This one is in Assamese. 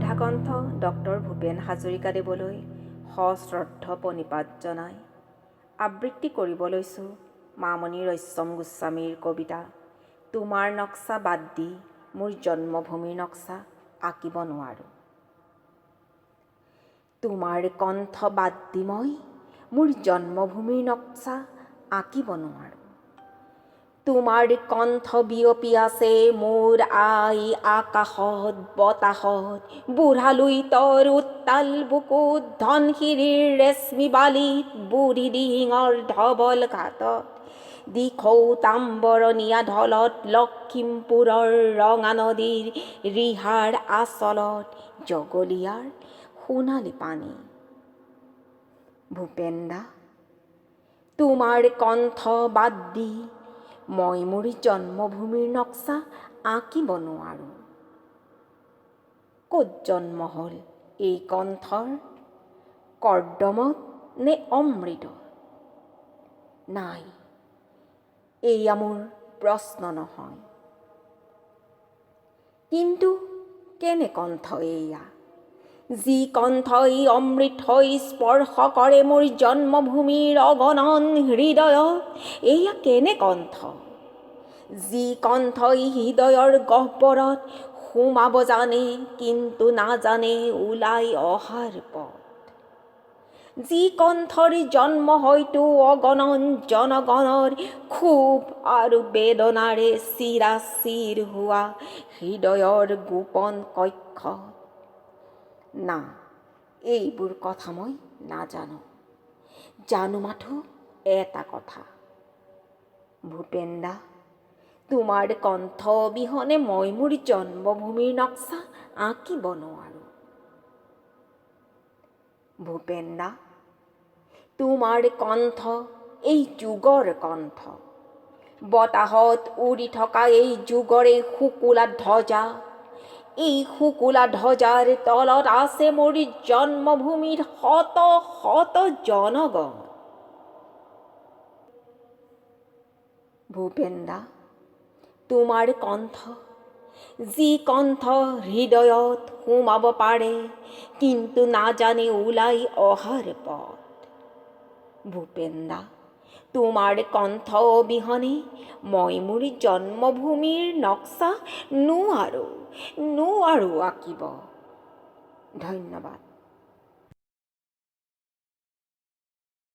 সুধাকণ্ঠ ডক্টৰ ভূপেন হাজৰিকাদেৱলৈ সশ্ৰদ্ধ প্ৰণিপাত জনাই আবৃত্তি কৰিব লৈছোঁ মামণি ৰয়ছম গোস্বামীৰ কবিতা তোমাৰ নক্সা বাদ দি মোৰ জন্মভূমিৰ নক্সা আঁকিব নোৱাৰোঁ। তোমাৰ কণ্ঠ বাদ দি মই মোৰ জন্মভূমিৰ নক্সা আঁকিব নোৱাৰোঁ। তোমাৰ কণ্ঠ বিয়পি আছে মোৰ আই আকাশত, বতাহত, বুঢ়া লুইতৰ উত্তাল বুকুত, ধনশিৰিৰ ৰেশমী বালিত, বুঢ়ী দিহিঙৰ ধৱল ঘাটত, দিখৌ তামবৰণীয়া ঢলত, লখিমপুৰৰ ৰঙা নদীৰ ৰিহাৰ আঁচলত, জগলীয়াৰ সোণালী পানী। ভূপেন দা, তোমাৰ কণ্ঠ বাদ দি মই মোৰ জন্মভূমিৰ নক্সা আঁকিব নোৱাৰোঁ। ক'ত জন্ম হ'ল এই কণ্ঠৰ? কৰ্দমত নে অমৃতত? নাই, এয়া মোৰ প্ৰশ্ন নহয়। কিন্তু কেনে কণ্ঠ এয়া, যি কণ্ঠই অমৃত হৈ স্পৰ্শ কৰে মোৰ জন্মভূমিৰ অগণন হৃদয়ত? এয়া কেনে কণ্ঠ, যি কণ্ঠই হৃদয়ৰ গহ্বৰত সোমাব জানে, কিন্তু নাজানে ওলাই অহাৰ পথ? যি কণ্ঠৰ জন্ম হয়তো অগণন জনগণৰ ক্ষোভ আৰু বেদনাৰে চিৰাচিৰ হোৱা হৃদয়ৰ গোপন কক্ষত? না, এইবোৰ কথা মই নাজানো। জানো মাথো এটা কথা, ভূপেন দা, তোমাৰ কণ্ঠ অবিহনে মই মোৰ জন্মভূমিৰ নক্সা আঁকিব নোৱাৰোঁ। ভূপেন দা, তোমাৰ কণ্ঠ এই যুগৰ কণ্ঠ, বতাহত উৰি থকা এই যুগৰে শুকুলা ধ্বজা। এই শুকুলা ধ্বজাৰ তলত আছে মোৰ জন্মভূমিৰ শত শত জনগণ। ভূপেন দা, তোমাৰ কণ্ঠ, যি কণ্ঠ হৃদয়ত সোমাব পাৰে, কিন্তু নাজানে ওলাই অহাৰ পথ। ভূপেন দা, তোমাৰ কণ্ঠ অবিহনে মই মোৰ জন্মভূমিৰ নক্সা নোৱাৰোঁ, নোৱাৰোঁ আঁকিব। ধন্যবাদ।